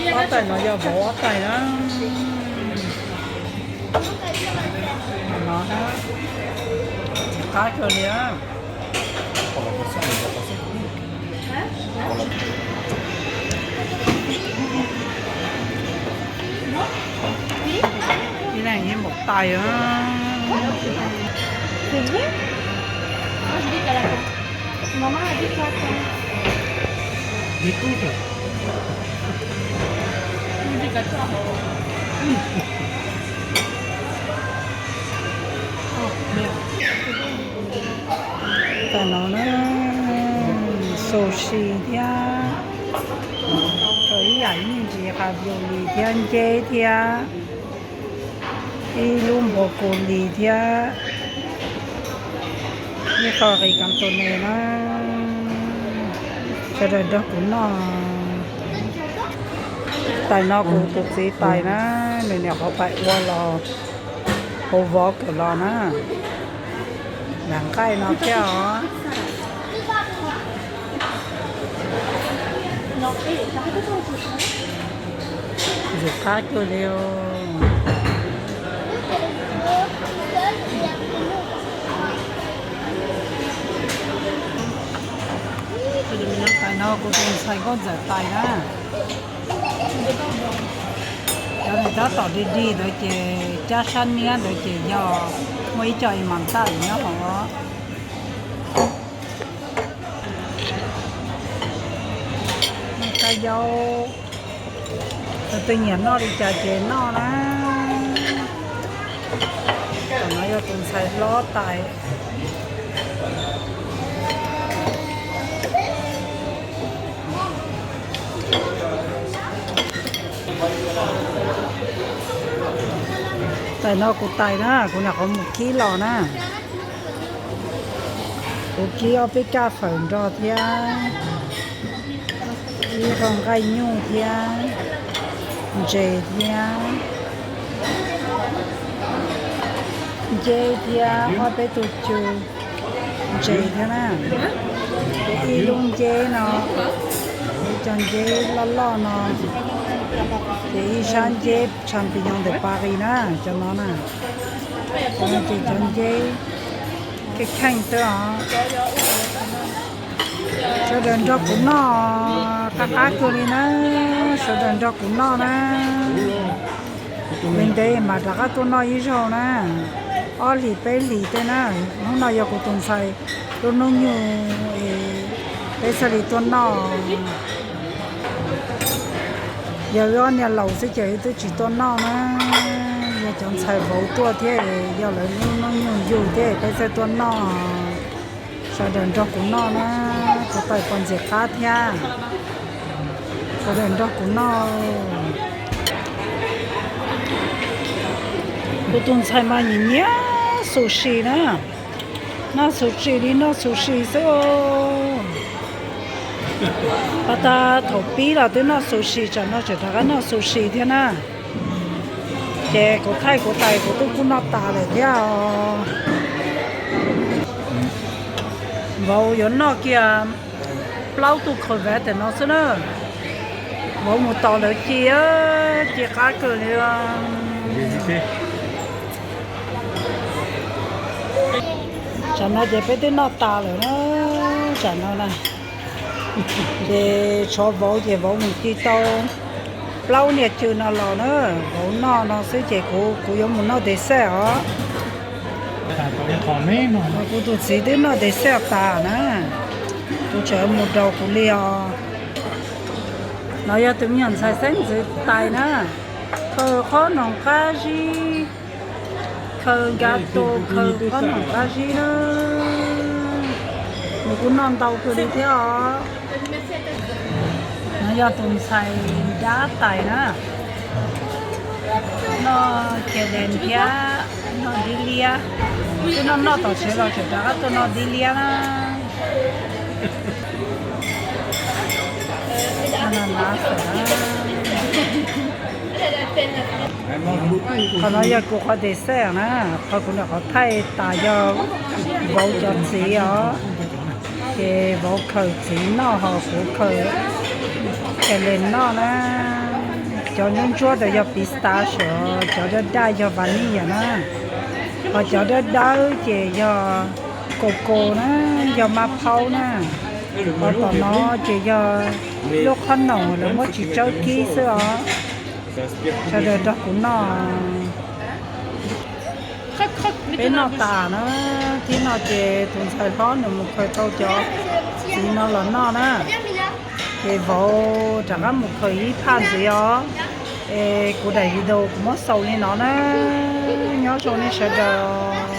Ob tais no yog vauv ob tais na. No, qab kawg li. Ib leeg ib npaum tais. Tais no na, sushi thiab, ib yam ib me ntsis ravioli thiab nceb thiab ib lub npua kos lis thiab ib qho qis kas tus nes na. Sawv daws nrog kuv noj. Tais no kuv tus txiv tais na, nws nyuam qhuav pais ua los, ua vov kawm los na. Lam nqaij no thiab os. Ntxim qab kawg li os. Tais no kuv tus ntxhais nkauj ntxawm tais na. Cov tab tom dig dig ntawd ces cab sab niab ntawd ces yog muaj ib co ib mas ntaj nyob hauv. Noj kab yaub, tus twg nyiam noj li cas ces noj na. Tam no yog tus ntxhais hlob tais. Tais no kuv tais na, kuv nyuam qhuav mus kib los na. Kuv kib ob peb kaj fawm nrog thiab, ib qho nqaij nyuj thiab, ntses thiab, nceb thiab ob peb tug cw, ntses thiab na. Ib lub nceb no, ib co nceb loj loj no, ces ib sab nceb champiñón ntawm Paris na, cov no na. Cov no ces cov nceb kheej kheej xwb os. Sawv daws nrog kuv noj, qab qab kawg li na, sawv daws nrog kuv noj na. Li ntev mam rov qab tuaj noj ib zaug na, ob hlis peb hlis tej na. Hnub no yog kuv tus ntxhais lub hnub nyoog es peb thiaj li tuaj noj. Yog wb ob niag laus xwb ces wb twb tsis tuaj noj na, yog cov ntxhais vauv tuaj thiab, yog lawv lub hnub nyoog yug thiab peb thiaj tuaj noj. Sawv daws nrog kuv noj na, kuv tais puas ntxim qab thiab. Sawv daws nrog kuv noj. Kuv tus ntxhais mas nyiam nyiam sushi na, noj sushi li noj sushi xwb. Pas tas thaum pib los twb noj sushi, tsam no tseem rov qab noj sushi thiab na. Ces kuv thaij kuv tais kuv twb kuj noj tas lawm thiab os. Vauv yuav noj kiag plaub tug crevettes tam no xwb na. Vauv mus tos lawv ci, ci qab kawg li. Tsam no ces peb twb noj tas lawm na, tsam no na. Ces tshuav vauv ces vauv mus ci tau plaub niag cw no los na, vauv noj no xwb ces kuv, kuv yuav mus noj dessert os. Kuv tus txiv twb noj dessert tas na, kuv tseem mus daus kuv li os. No yog tus me nyuam ntxhais xeeb ntxwv tais na, khaws qhob noom qab zib, khaws nkav tus, khaws qhob noom qab zib na. Nws kuj noj ntau kawg li thiab os. No yog tus ntxhais dab tais na, noj khees thiab noj dib liab. Twb noj noj tom tsev los tseem rov qab tuaj noj dib liab na. Qhov no yog kuv qhov dessert na, qhov kuv nyuam qhuav thaij tas yog vauv cov txiv os. Ces vauv khaws txiv noj ho kuv khaws khees noj na. Cov ntsuab ntsuab ntawd yog pistachio, cov daj daj yog vanilla na, ho cov dawb dawb ces yog coco na, yog maj phaub na. Ho tom no ces yog lub qhob noom lawv muab tsis tsawb kib xwb os. Sawv daws nrog kuv noj. Peb noj tas na, thiab no ces tus ntxhais hlob nws mus khaws tau cov txiv no los noj na, ces vauv rov qab mus khaws ib phaj ntxiv os. Es kuv daim video kuv muab xaus li no na, nyob zoo nej sawv daws.